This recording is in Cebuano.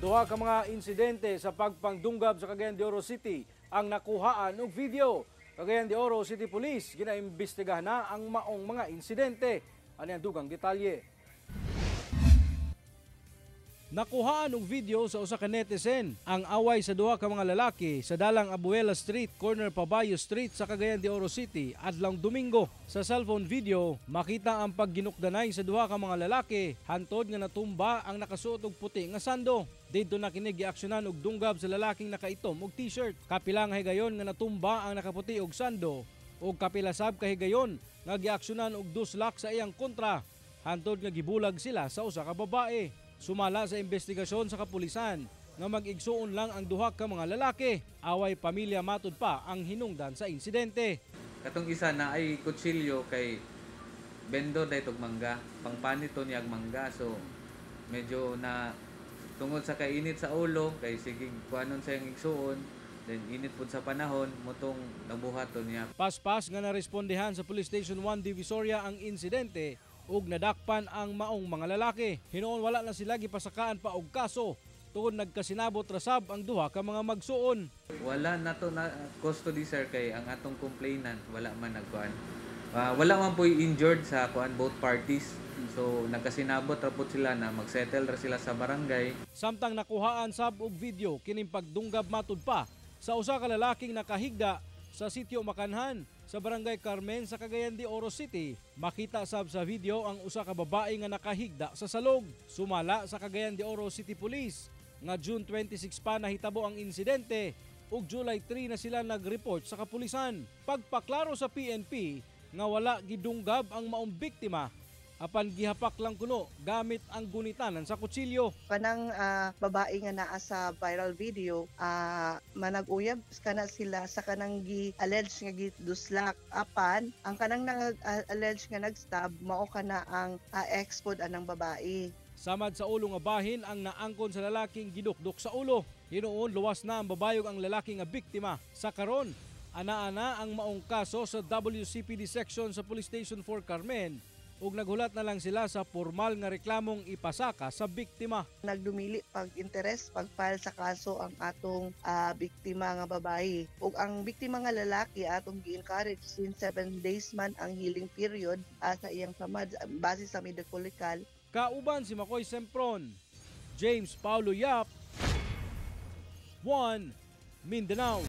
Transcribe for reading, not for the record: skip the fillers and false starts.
Duha ka mga insidente sa pagpangdunggab sa Cagayan de Oro City ang nakuhaan og video. Cagayan de Oro City Police ginaimbestigahan na ang maong mga insidente. Ani ang dugang detalye. Nakuhaan og video sa usa ka netizen ang away sa duha ka mga lalaki sa dalang Abuela Street, corner Pabayo Street sa Cagayan de Oro City adlawng Domingo. Sa cellphone video, makita ang pagginukdanay sa duha ka mga lalaki hantod nga natumba ang nakasuot og puti nga sando. Didto na kini giaksyonan og dunggab sa lalaking nakaitom og t-shirt. Kapila nga higayon nga natumba ang nakaputi og sando ug kapila sab ka higayon nga giaksyonan og duslak sa iyang kontra hantod nga gibulag sila sa usa ka babae. Sumala sa investigasyon sa kapulisan nga mag-igsuon lang ang duha ka mga lalaki. Away pamilya matud pa ang hinungdan sa insidente. Katong isa na ay kutsilyo kay vendor dahil og mangga, pangpanit to niyag mangga, so medyo na tungod sa kainit sa ulo kay sige kuanon sa iyang igsuon, then init pud sa panahon motong nabuhat to niya. Paspas nga narespondehan sa Police Station 1 Divisoria ang insidente ug nadakpan ang maong mga lalaki. Hinuon wala na sila gipasakaan pa og kaso tungod nagkasinabot ra sab ang duha ka mga magsuon. Wala na to na custody, sir, kay ang atong complainant wala man nagkuan. Wala man po'y injured sa kuan, both parties. So nagkasinabot ra pud sila na magsettle ra sila sa barangay. Samtang nakuhaan sab og video kining pagdunggab matud pa sa usa ka lalaking nakahigda sa sitio Makanhan sa Barangay Carmen sa Cagayan de Oro City. Makita sab sa video ang usa ka babae nga nakahigda sa salog. Sumala sa Cagayan de Oro City Police nga June 26 pa nahitabo ang insidente ug July 3 na sila nag-report sa kapulisan. Pagpaklaro sa PNP nga wala gidunggab ang maong biktima apan gihapak lang kuno gamit ang gunitanan sa kutsilyo. Kanang babae nga naa sa viral video, manag-uyab kana sila sa kanang gi-allege nga giduslak, apan ang kanang nag-allege nga nag-stab mao kana ang ex pod anang babae. Samad sa ulo nga bahin ang naangkon sa lalaking gidukdok sa ulo. Hinuon luwas na ang babayog ang lalaki nga biktima. Sa karon, ana-ana ang maong kaso sa WCPD section sa Police Station 4 Carmen ug naghulat na lang sila sa formal nga reklamong ipasaka sa biktima. Nagdumili pag interes pag-file sa kaso ang atong biktima nga babae. Ug ang biktima nga lalaki atong gi-encourage since 7 days man ang healing period sa iyang samad base sa medical legal. Kauban si Makoy Sempron, James Paulo Yap, 1 Mindanao.